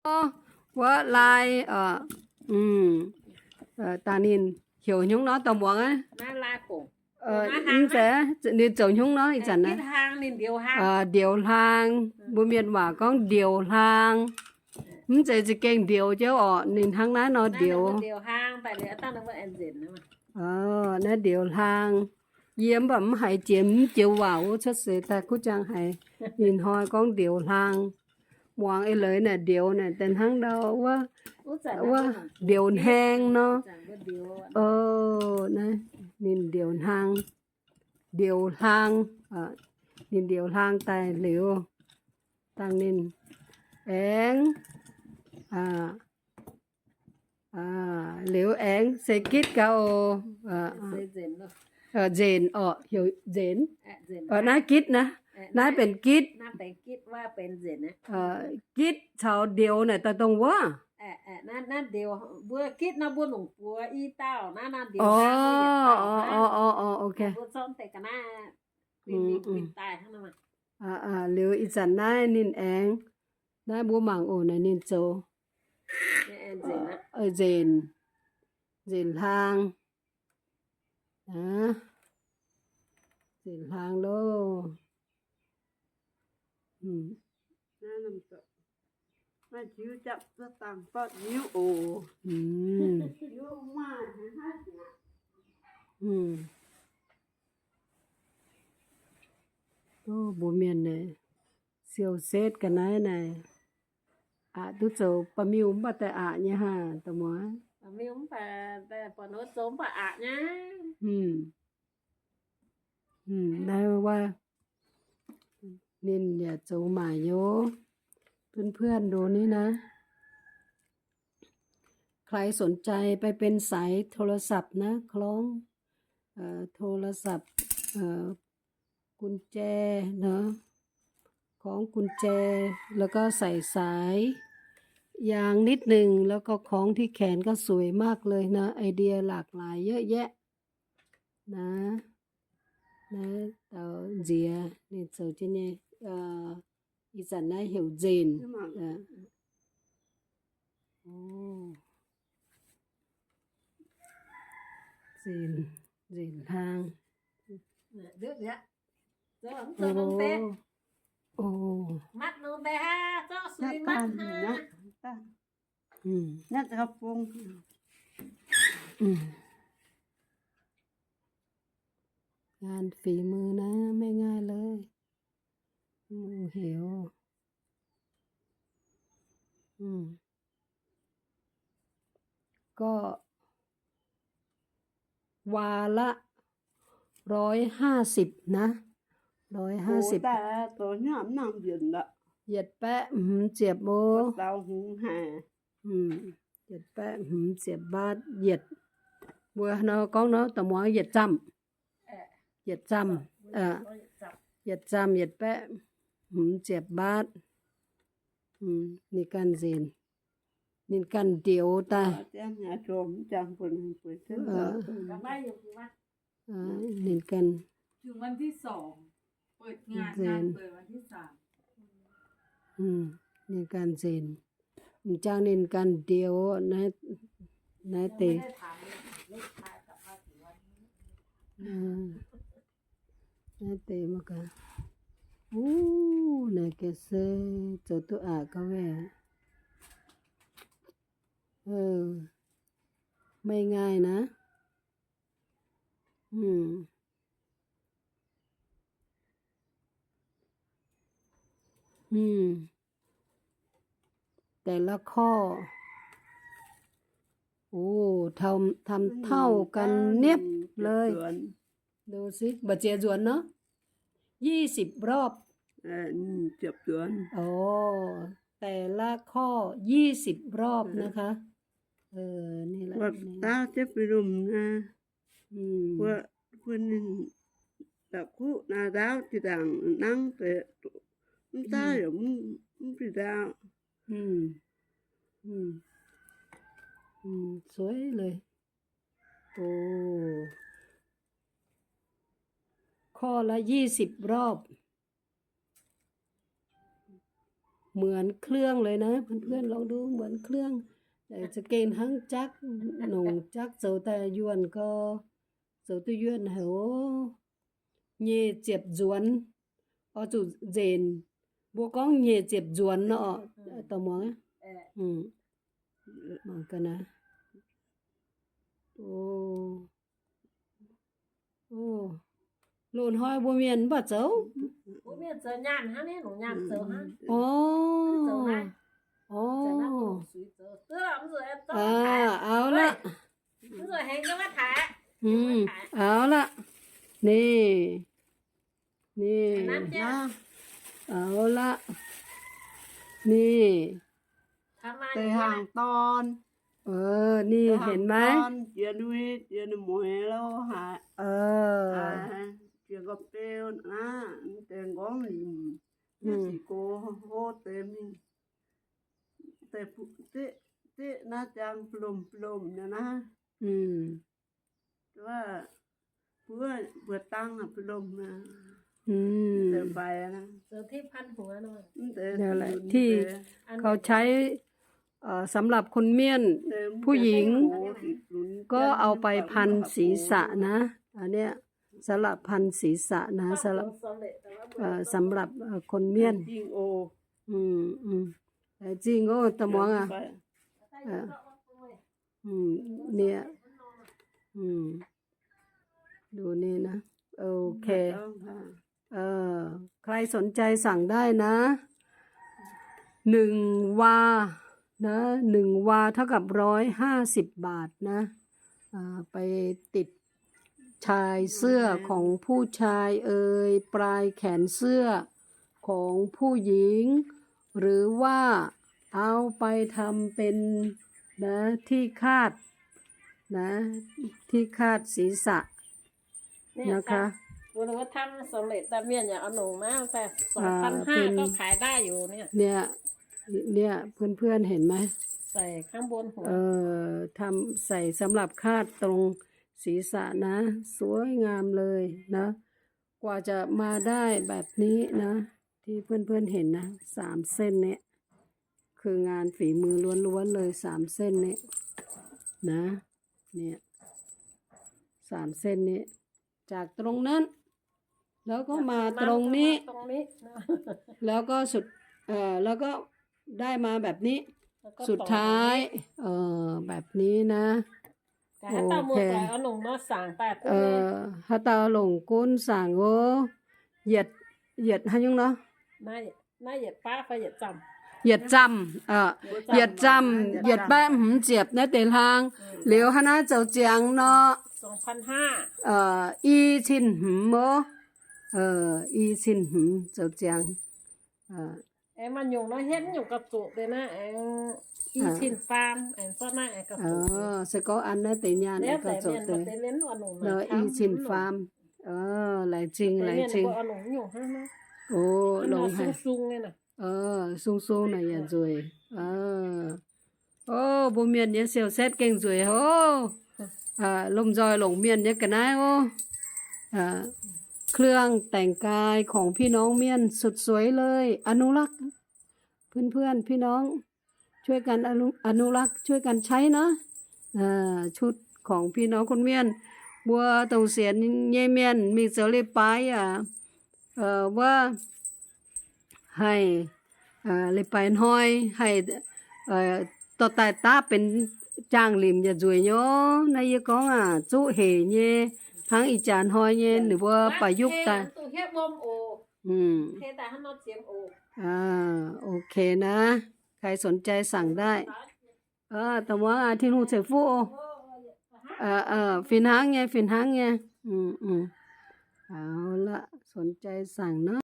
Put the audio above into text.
Wuov lai, dangh ninh heuc hnyungv nor dorh muangx aqv. Mv zeiz, ninh zoux hnyungv nor ih zanc naaiv. Ndioux hlaang, mbuo mienh waac gorngv ndioux hlaang. Mv zeiz za'gengh ndioux jauv orqc, ninh hnangv naaiv nor ndioux. Naaiv ndioux hlaang. Yie mv baac mv haiz jiex, mv joux waac wuov cuotv seix daaih kuv jang haiz ninh hnoi gorngv ndioux hlaang. Muangx eix leiz naaic ndioux naaic daaih hnangv ndau wuov, wuov ndioux hnaang nor. Naaiv ninh ndioux hnaang, ndioux hlaang, ninh ndioux hlaang daaih liuz, dangh ninh aengx, liuz aengx se gitv gau oc. Nzenc orqc, heuc nzenc. Naaiv gitv naaiv, naaiv benx gitv. Gitv caux ndioux naaic daaih dongh wuov. Mbuo gitv nor mbuo longc buoz i dauh, naaiv ndioux hlaang, ok. Liuz ih zanc naaiv ninh aengx, naaiv mbuo mangc oc, naaiv ninh zoux nzenc, nzenc hlaang. Nzenc hlaang loh. Mbuo mienh naaic siou setv ga'naaiv naaic, aqc duqv zoux ba'miuh mv baac daaih aqc nyei hnangv, da'muangx. Naaiv wuov ninh yaac zoux maaic yoc. เพื่อนๆ ดูนี่นะ ใครสนใจไปเป็นสายโทรศัพท์นะ คล้อง เอ่อ โทรศัพท์ เอ่อ กุญแจเนอะ คล้องกุญแจ แล้วก็ใส่สายยางนิดหนึ่ง แล้วก็คล้องที่แขนก็สวยมากเลยนะ ไอเดียหลากหลายเยอะแยะ naaiv, naaiv daux nziex ninh zoux jienv nyei. Ih zanc naaiv heuc nzenc. Nzenc, nzenc hlaang. Ngàn ฝีมือนะ ไม่ง่ายเลย อืม หิว อืม ก็ วาละ ร้อยห้าสิบ นะ ร้อยห้าสิบ yietc baeqv hmz ziepc o. Yietc baeqv hmz ziepc baatv yietc. Mbuo nor gorngv nor da'muangx yietc zamh. Yietc zamh, yietc zamh yietc baeqv hmz ziepc baatv. Ninh ganh nzenc, ninh ganh ndioux daaih. Ninh ganh, ninh ganh nzenc. M'jangc ninh ganh ndioux naaiv deix. Naaiv deix mv gaax. Naaiv gengh se zoux duqv aqc gauh wuov. ไม่ง่ายนะ อืม อืม แต่ละข้อ โอ้ ทำ ทำเท่ากันเนียบเลย ดูสิ บ่เจียจวนเนาะ ยี่สิบรอบ เอ่อ อืม เจียจวน อ๋อ แต่ละข้อยี่สิบรอบนะคะ เออ นี่แหละ ว่า นี่ ตาเจ็บไปรุมนะ อืม ว่า เพิ่นนี่ ตะคุ นาดาว ที่ต่างนั่งแต่ มันตาย อืม อ่ะ มัน มันไปดาว อืม อืม อืม สวยเลย โอ้ ข้อละยี่สิบรอบ เหมือนเครื่องเลยนะ เพื่อนๆ ลองดู เหมือนเครื่อง za'gengh hnangv jaqv, nongc jaqv zoux daaih yuonh gau, zoux duqv yuonh haic oc. Nyeic ziepc nzuonx, oix zuqc nzenc. Mbuo gorngv nyeic ziepc nzuonx nor, dorh muangx. Mangc ga'naaiv. Loz-hnoi mbuo mienh mv baac zoux. Oc, oc, aa, auv laqv. Auv laqv. Ninh, ninh, auv laqv. Ninh, deix hnaangx dorn. Ninh, hnaangx dorn, jiex nui, jiex nui mueiz lo haic. Jiex ga'beu naaiv, deix nqorngv nimc, sic go hov deix mingh. Deix, deix naaiv jangx bun lomh bun lomh nyei naaiv. Mbuo, mbuo dangh bun lomh, mv deix faix, mv deix, ที่เขาใช้ เอ่อ สำหรับคนเมียน ผู้หญิง ก็เอาไปพันศีรษะนะ อันเนี้ย สำหรับพันศีรษะนะ สำหรับ เอ่อ สำหรับ เอ่อ คนเมียน อืม อืม แต่จริงก็ตะมวงอ่ะ เอ่อ อืม เนี่ย อืม ดูนี่นะ โอเค เออ ใครสนใจสั่งได้นะ หนึ่งวา นะ หนึ่งวาเท่ากับร้อยห้าสิบบาทนะ อ่า ไปติดชายเสื้อของผู้ชายเอย ปลายแขนเสื้อของผู้หญิง หรือว่าเอาไปทำเป็น นะ ที่คาด นะ ที่คาดศีรษะ นะคะ สำเร็จ แต่เมียนอย่าเอาหนุ่มมา แต่สองพันห้าก็ขายได้อยู่เนี่ย เนี่ย เนี่ย เพื่อนๆ เห็นไหม ใส่ข้างบนหัว เออ ทำใส่สำหรับคาดตรงศีรษะนะ สวยงามเลยนะ กว่าจะมาได้แบบนี้นะ ที่เพื่อนๆ เห็นนะ สามเส้นเนี่ย คืองานฝีมือล้วนๆ เลย สามเส้นเนี่ยนะ เนี่ย สามเส้นเนี่ย จากตรงนั้น แล้วก็มาตรงนี้ แล้วก็สุด เอ่อ แล้วก็ได้มาแบบนี้ สุดท้าย เอ่อ แบบนี้นะ โอเค เอ่อ haaix dauh longc gunv saangc oc, yietc, yietc haaix nyungc nor? Yietc zamh, yietc zamh, yietc baeqv hmz ziepc naaiv deix hlang. Liuz hnangv naaiv zoux ziangx nor, i cin hmz oc, i cin hmz zoux ziangx. Se gorngv an naaiv deix nyaanh gauh zoqc deix, i cin faam. Laengz zingh, laengz zingh. Oc, longx haic. Sung sung naaic yaac nzueic. Oc, mbuo mienh nyei siou setv gengh nzueic oc. Lomh nzoih longc mienh nyei ga'naaiv oc. เครื่องแต่งกายของพี่น้องเมียนสุดสวยเลย อนุรักษ์ เพื่อนๆ พี่น้อง ช่วยกันอนุรักษ์ ช่วยกันใช้นะ ชุดของพี่น้องคนเมียน mbuo dongh sienx nyei mienh mingh zoux leiz-baaix yaac wuov haih leiz-baaix hnoi haih dorh daaih dapv benx jaangh limc yaac nzueic nyei. Naaiv yie gorngv aac, zuqv hec nyei, hnangv ih jaax hnoi nyei ninh mbuo baac yupv daaih. Ok นะ ใครสนใจสั่งได้ Da'muangx aac, Tin-Hungh ceix fuqv oc. Fih hnangv nyei, fih hnangv nyei. เอาละ สนใจสั่งเนอะ